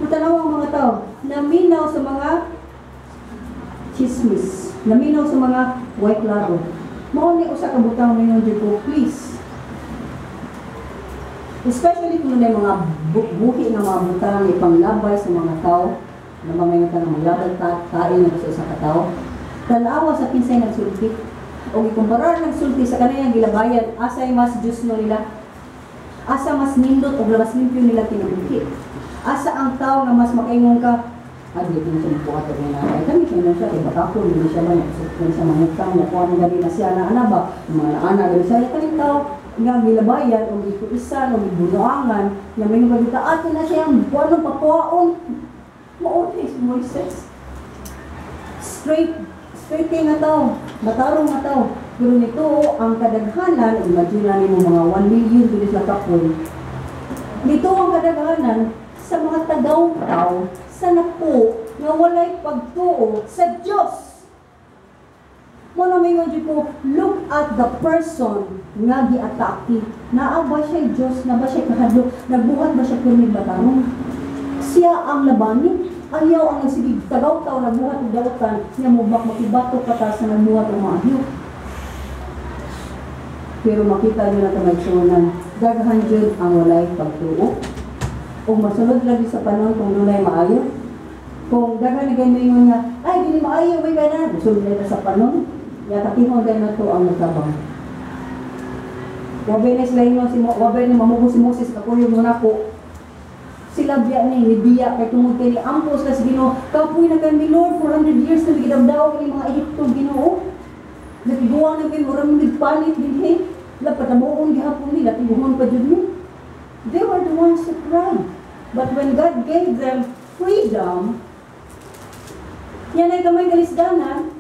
Matanaw ang mga tao, naminaw sa mga chismis, naminaw sa mga way klaro. Mao ni usa ka butang mingon jud ko, please. Especially kung may mga buhi nga mga butang ipanglabay sa mga tao, na mga yung tanang maglabay ta, kain na sa isa ka tao. Tanawa sa kinsay nagsulti. O ikumpara nagsulti sa kaniyang gilabayan, asay mas Diyos no nila. Asa mas nindot o mas limpyo nila kinabuhi. Asa ang tao nga mas makaingon ka, "Ah, di ko siya mabuhat og nanay. Kami kay siya, kay baka ko, hindi siya ba, nakusot sa mga utang, nakuha mo gani na siya na ana ba, mga ana gani siya, kaning tao nga gilabayan o gituisan o gibunuangan, nga may mga kita, ato na siya ang buwan papuaon." Mao ni si Moises. Straight, straight kay nga tao, matarong nga tao. Pero nito ang kadaghanan, imagine na nimo mga 1 million dili sa kapoy. Nito ang kadaghanan sa mga tagaw-taw sa napo nga walay pagtuo sa Dios. Mo na mingon jud ko, look at the person nga giatake. Naa ba siya Dios, na ba siya kahadlok, nagbuhat ba siya pirmi batarong? Siya ang labani. Ayaw ang nagsigig tagaw-taw nagbuhat og dautan nga mubak makibato ka ta sa nagbuhat og maayo. Pero makita niyo na ito may daghan jud ang walay pagtuo. O masunod lagi sa panahon kung dunay maayo. Kung daghan na ganyan nga, "Ay, dili maayo, may na." Musunod na sa panahon. Yatakihon din na to ang nagtabang. Wabay na sila ingon, si Mo, wabay na mamugo si Moses, kakuyog mo na po. Sila biya ni, ni biya, kay tungod kay ni ampos na sa Ginoo. "Kapoy na kami, Lord, 400 years na gidawdaw kini mga Ehipto, Ginoo. Nagiguwa na kayo, murang nagpalit dinhi. Lapat na gihapon ni, latiguhon pa jud ni." They were the ones who cried. But when God gave them freedom, yan ay kamay kalisdanan,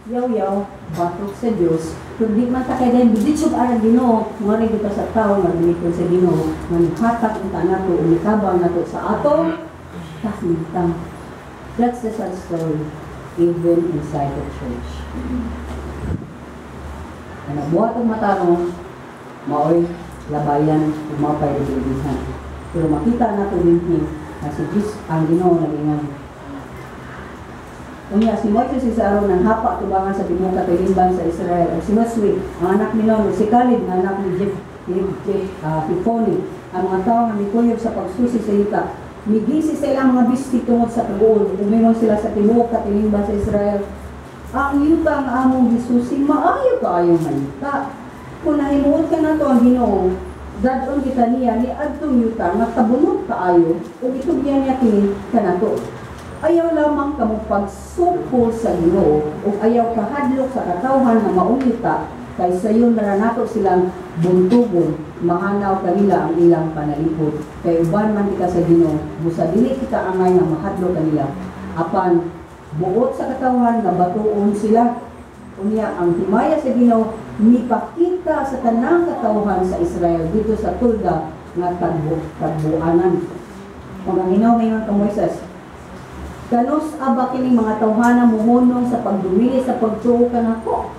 yaw-yaw, batok sa Diyos. Kung di man ta kay dahil biditsog ara Ginoo, nga rin kita sa tao nga gamiton sa Ginoo, nga nihatak unta nato, umitabang nato sa atong kahimtang. That's the sad story, even inside the church. Ang nagbuhat og matarong, maoy labayan ug maopay rebeldihan. Pero makita nato dinhi nga si Jesus ang Ginoo nag-ingon. Unya si Moises si Aaron nang hapa tubangan sa tibuok katilingban sa Israel ug si Josue ang anak ni Nun ug si Caleb nga anak ni Jef, ni Jef, Jephunneh, ang mga tawo nga mikuyog sa pagsusi sa yuta. Migisi sa ilang mga bisti tungod sa kaguol ug mingon sila sa tibuok katilingban sa Israel, "Ang yuta nga among gisusi maayo kaayo nga yuta. Kung nahimuot ka nato ang Ginoo, dad-on kita niya ni adtong yuta nga tabunot kaayo ug itugyan niya kini kanato. Ayaw lamang kamo pagsukol sa Ginoo ug ayaw kahadlok sa katawhan nga maong yuta kay sayon na nato silang buntugon, mahanaw kanila ang ilang panalipod. Kay uban man kita sa Ginoo, busa dili kita angay nga mahadlok kanila. Apan buot sa katawhan nga batuon sila." Unya ang himaya sa Ginoo mipakita sa tanang katawhan sa Israel dito sa tulda nga tagbuanan. Kung ang Ginoo ngayon ka Moises, "Kanus aba kining mga tawhana muhunong sa pagdumili sa pagtuo kanako?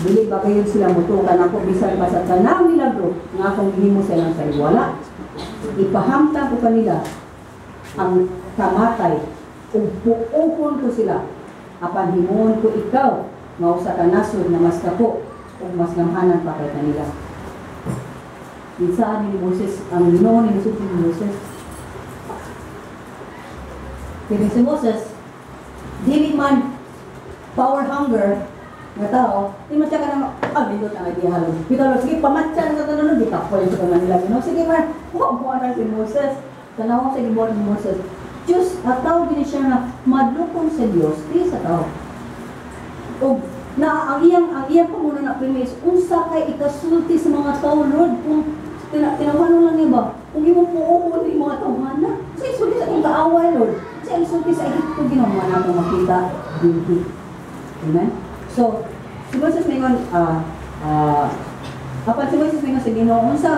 Dili ba kayo sila mutuo kanako bisan pa sa tanang milagro nga akong gihimo sa ilang taliwala? Ipahamtang ko kanila ang kamatay ug puohon ko sila, apan himuon ko ikaw nga usa ka nasod na mas dako ug mas gamhanan pa kay kanila." Insaan ni Moses ang Ginoo ni Sulti ni Moses. Pero si Moses, dili man power hunger nga tao, di man siya ka nang, ah, nindot ang idea halong. Bitaw lang, sige, pamatya na sa tanan, gitapoy sa tanan nila. No? Sige man, wa mo na si Moses. Tanaw sa gibuhat ni Moses. Diyos, at tao gini siya nga madlukon sa Dios, di sa tao. O na ang iyang panguna na premise, unsa kay ikasulti sa mga tao, Lord, kung tinawanon lang niya ba, kung imong puohon ni mga tawhana, sa isulti sa akong kaaway, Lord, sa isulti sa Egypto, ginawa na akong makita dinhi. Amen? So, si Moses mingon, apan si Moses mingon sa Ginoo, unsa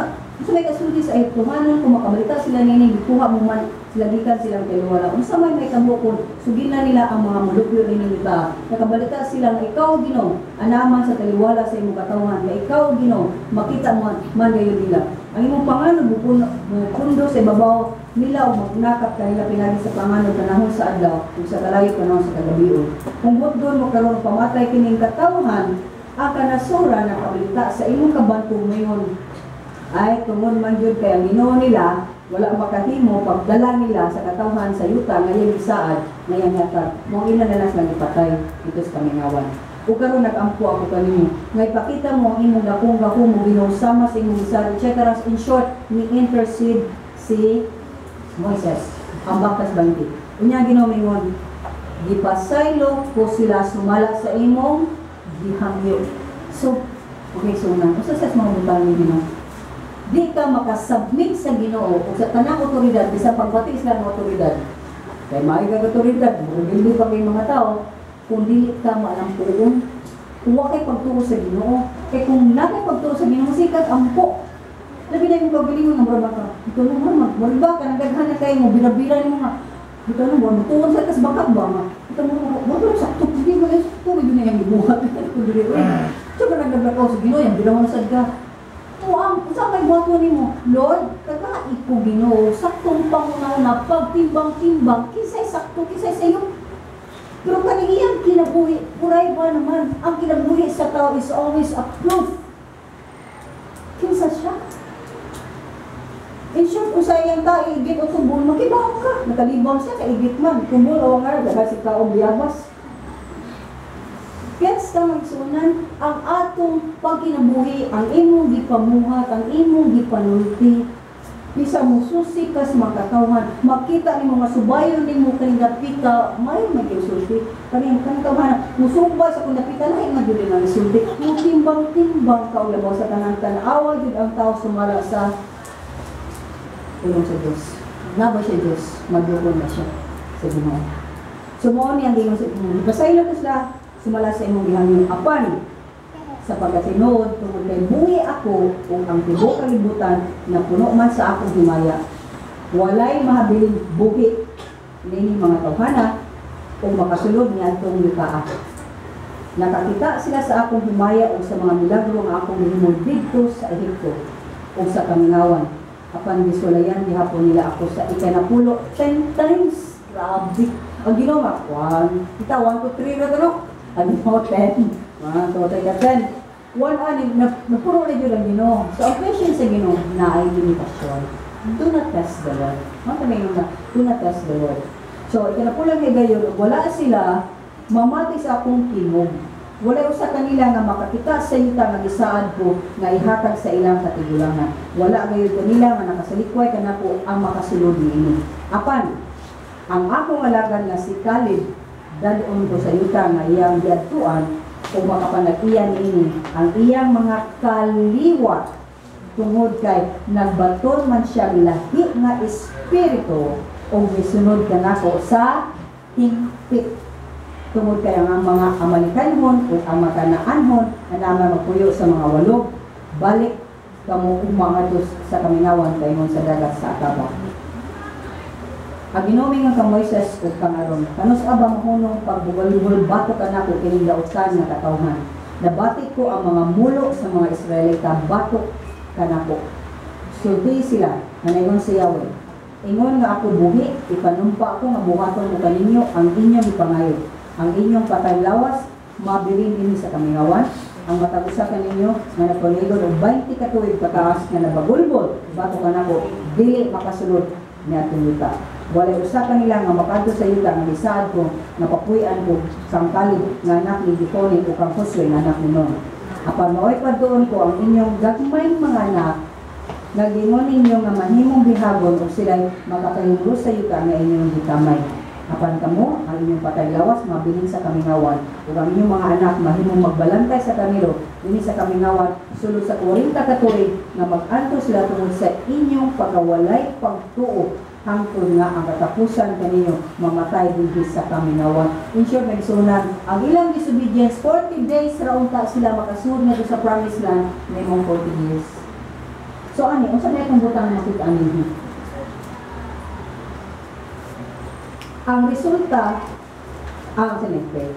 may kasulti sa Egyptohanon kung makabalita sila niini, gikuha mo man sila gikan silang taliwala? Unsa may mahitabo kung sugilan nila ang mga mulupyo nining yuta? Nakabalita sila nga ikaw, Ginoo, anaman sa taliwala sa imong katawhan, nga ikaw, Ginoo, makita mo man gayon nila. Ang imong panganod mupundo sa ibabaw nila ug magnakap kanila pinagi sa panganod panahon sa adlaw ug sa kalayo panahon sa kagabion. Kung butdon mo karon pamatay kining katawhan, ang kanasuran nakabalita sa imong kabantog ngayon ay tungod man gyud kay ang Ginoo nila wala makahimo pagdala nila sa katawhan sa yuta nga iyang gisaad nga iyang hatag. Mao ila na lang silang ipatay dito sa kamingawan. Ug karon nag-ampo ako kanimo nga ipakita mo ang imong dakong gahom mo, Ginoo, sama sa imong gisaad, etc. In short, ni intercede si Moises. Ang bakas 20. Unya Ginoo mingon, "Gipasaylo ko sila sumala sa imong gihangyo." So, okay, so na, usa sa mga butang ni Ginoo, di ka makasubmit sa Ginoo o sa tanang otoridad bisan pagbati sila ng otoridad. Kay maayo kag otoridad, morebelde pa kay mga tao kung dili ka maalampuon. Kung wa kay pagtuo sa Ginoo, kay kung naa kay pagtuo sa Ginoo, sikat ampo. Labi na yung kagalingon nga mura ka. Ito na mo, magmura ka, nagdaghan na kayo mo, binabira nimo nga. Ito na mo, mutuon sa tas bakak ba nga. Ito mo, mo mo sakto, hindi mo sakto, yun na yung ibuhat. So, ka nagdablakaw sa Ginoo, yung bilawan sad ka. O ang sa kay buhaton nimo, "Lord, tagai ko, Ginoo, saktong panguna-una, pagtimbang-timbang, kinsay sakto, kinsay sayo." Pero kaning iyang kinabuhi, puray ba naman, ang kinabuhi sa tao is always a proof. Kinsa siya? In short, kung sa iyang tao, igit o tubol, makibaw ka. Nakalibang siya, kaigit man. Tubol o nga, dahil si kaong biyabas. Gets ta, magsunan, ang atong pagkinabuhi, ang imong gipamuhat, ang imong gipanulti, bisa mo susi ka sa mga katawhan, makita nimo nga subayon nimo kaning dapita, may magisulti. Kaning kaning tawhan, musubay sa kung dapita, lahi man jud ang isulti. Mo timbang-timbang ka og labaw sa tanan, tan-awa jud ang tao sumala sa pulong sa Dios. Na ba siya Dios? Madukon na siya sa Ginoo. So mao ni ang gingon sa Ginoo. Pasaylo ko sila sumala sa imong gihangyo, apan sa pagkatinuod tungod kay buhi ako ug ang tibuok kalibutan na puno man sa akong himaya, walay mahabiling buhi nining mga tawhana ug makasulod niadtong yutaa. Nakakita sila sa akong himaya ug sa mga milagro nga akong nahimo didto sa Ehipto ug sa kamingawan, apan gisulayan gihapon nila ako sa ikanapulo, 10 times. Grabe ang Ginoo ma. 1 kita, 1, 2, 3 ra to, no? Ang Ginoo 10, 1, 2, 3, 10, 1 ani na napuro na jud ang Ginoo. So ang question sa Ginoo na ay limitasyon. Do not test the Lord. Mao kami nga, do not test the Lord. So ikanapulang higayon, wala sila mamati sa akong tingog. Wala usa kanila nga makakita sa yuta nga gisaad ko nga ihatag sa ilang katigulangan. Wala gayud kanila nga nakasalikway kanako ang makasulod niini. Apan ang akong alagad nga si Caleb, dad-on ko sa yuta nga iyang giadtuan ug makapanag-iya niini ang iyang mga kaliwat tungod kay nagbaton man siya lahi nga espiritu ug misunod kanako sa hingpit. Tungod kay ang mga Amalekanhon ug ang mga Kanaanhon na naman magpuyo sa mga walog, balik kamo ug mangadto sa kamingawan paingon sa dagat sa Akaba." Ang Ginoo nga kang Moises ug kang Aron, "Kanus-a ba mahunong pagbugalbol batok kanako kining dautan nga katawhan? Nabati ko ang mga mulo sa mga Israelita batok kanako. Sulti sila, nga si Yahweh, 'Ingon nga ako buhi, ipanumpa ko nga buhaton ko kaninyo ang inyong ipangayo. Ang inyong patay lawas mabilin dinhi sa kamingawan. Ang matag usa kaninyo nga nagpaligon og 20 ka tuig pataas nga nabagulbol batok kanako dili makasulod niadtong yuta." Walay usa kanila nga makadto sa yuta nga gisaad ko nga papuy-an ko kang Caleb nga anak ni Jephunneh ug kang Josue nga anak ni Nun. Apan mao'y padtuon ko ang inyong gagmayng mga anak nga giingon ninyo nga mahimong bihagon ug sila'y makapahimros sa yuta nga inyong gikamay. Apan kamo, ang inyong patay lawas mabilin sa kamingawan ug ang inyong mga anak mahimong magbalantay sa karnero dinhi sa kamingawan sulod sa 40 ka tuig nga mag-antos sila tungod sa inyong pagkawalay pagtuo hangtod nga ang katapusan kaninyo mamatay dinhi sa kamingawan. In short, nagsunan, ang ilang disobedience, 40 days ra unta sila makasud ngadto sa promised land, nahimong 40 years. So ani, unsa na itong butang makita ninyo? Ang resulta, ang sinigpe,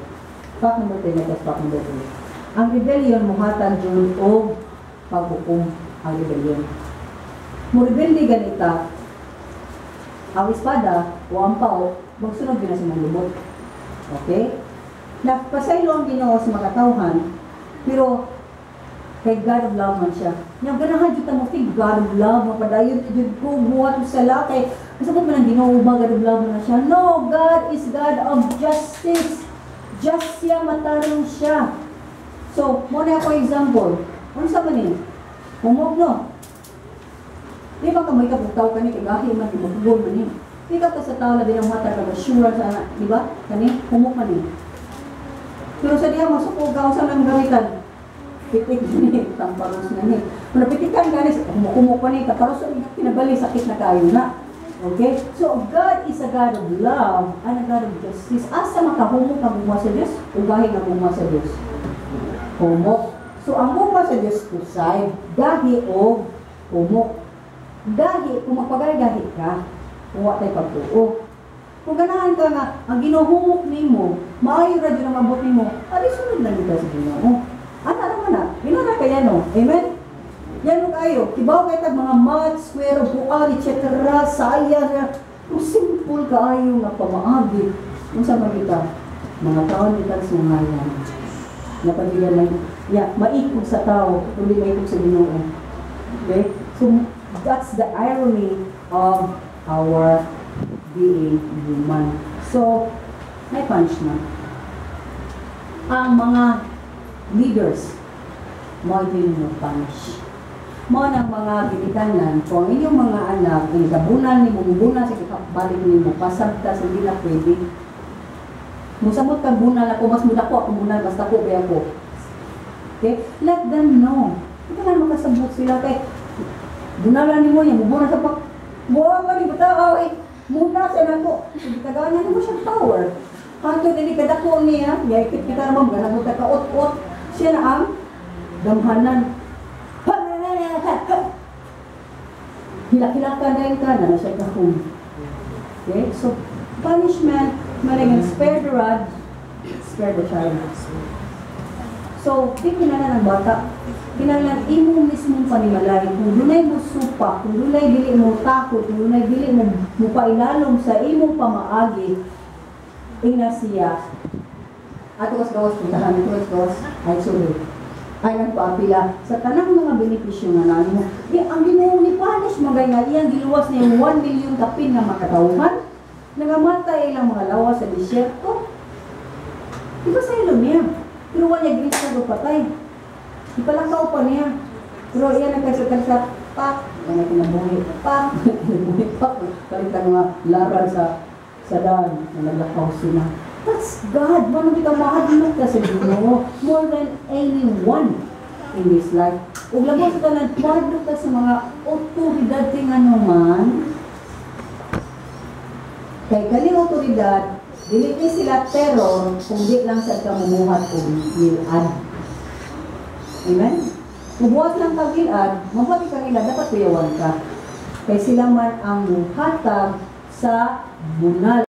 fact number 3, next fact number 3. Ang rebellion muhatag jud og paghukom ang rebellion. Mo-rebelde ganita, ang espada o ang pao, magsunod din na sa mong lubot. Okay? Nagpasaylo ang Ginoo sa mga katawhan, pero kay God of love man siya. Nya ganahan jud ta mo think God of love, mapadayon jud ko buhat og sala kay kasabot man ang Ginoo ba God of love man na siya. No, God is God of justice. Just siya, matarong siya. So, mo na ako example. Unsa man ni? Humok no. Di ba ka mo ikaw tao kani kay gahi man imugol man ni. Di ka sa tao labi ng mata kag assurance ana, di ba? Kani humok man ni. Pero sa diha masuko ka unsa man gamitan? Pitik ni, tamparos na ni. Kung napitikan gani, kumukumo pa ni, taparos ang pinabali, sakit na kayo na. Okay? So, God is a God of love and a God of justice. Asa makahumok ang gugma sa Diyos? Ugahi nga gugma sa Diyos. Humok. So, ang gugma sa Diyos kusay, gahi o humok. Gahi, kung magpagay-gahi ka, kung wa tay pagtuo. Kung ganahan ka nga, ang ginuhumok nimo, maayo ra jud ang abot nimo, adi sunod lang kita sa Ginoo. Ana ra man na, Ginoo ra kaya no. Amen? Yan mo kayo, kibaw kay tag mga math, square, bual, etc., science, kung simple kaayo nga pamaagi. Unsa man kita? Mga taon kita sungayan. Napagigyan may, yeah, maikog sa tao, kundi maikog sa Ginoo. Okay? So, that's the irony of our being human. So, may punishment. Ang mga leaders, mo din mo punish. Mo ng mga ginikanan, kung ang inyong mga anak, ginikabunan ni mumubuna sa kikabalik ni mo, pasabta sa hindi na pwede. Musamot kang bunal ako, mas muda ko ako bunal, basta ko ba ako. Okay? Let them know. Hindi na makasabot sila kay bunalan ni mo, yung mubuna sa pak, buwa ka ni bata, eh, muna sa nako. Hindi kaganan mo siyang power. Hanto dili kadako niya, yaikit kita naman, ganang ka kaot-ot. Siya na ang damhanan. Hilak-hilakan na yung ka, na siya kahum. Okay? So, punishment, malingan, spare the rod, spare the child. So, di kinahanglan ang bata. Kinahanglan imo mismong panimalay. Kung dunay mo supak, kung dunay dili mo takot, kung dunay dili mo mupailalom sa imong pamaagi, ina siya. Ato kas gawas, puntahan ito kas gawas, ay sorry. Ay nagpaapila sa tanang mga benepisyo nga namo. Di ang Ginoo ni punish magay nga iyang giluwas niya 1 million kapin nga makatawhan. Nangamatay ilang mga lawas sa disyerto. Di ba sa ilong niya? Pero wala niya ginitsa patay. Ipalakaw pa niya. Pero iya nagkasat-kasat, pak, wala kinabuhi, pak, kinabuhi, pak. Kalitan mga laran sa daan, na naglakaw sila. That's God. Manong kita mahadlok ka sa Ginoo more than anyone in this life. Ug labaw sa tanan, mahadlok ka sa mga otoridad kay ngano man. Kay kani otoridad, dili ni sila terror kung di lang sa ka mumuhat og gilad. Amen? Mubuhat lang kag gilad, mabuhat ka gilad, dapat kuyawan ka. Kay sila man ang muhatag sa bunal.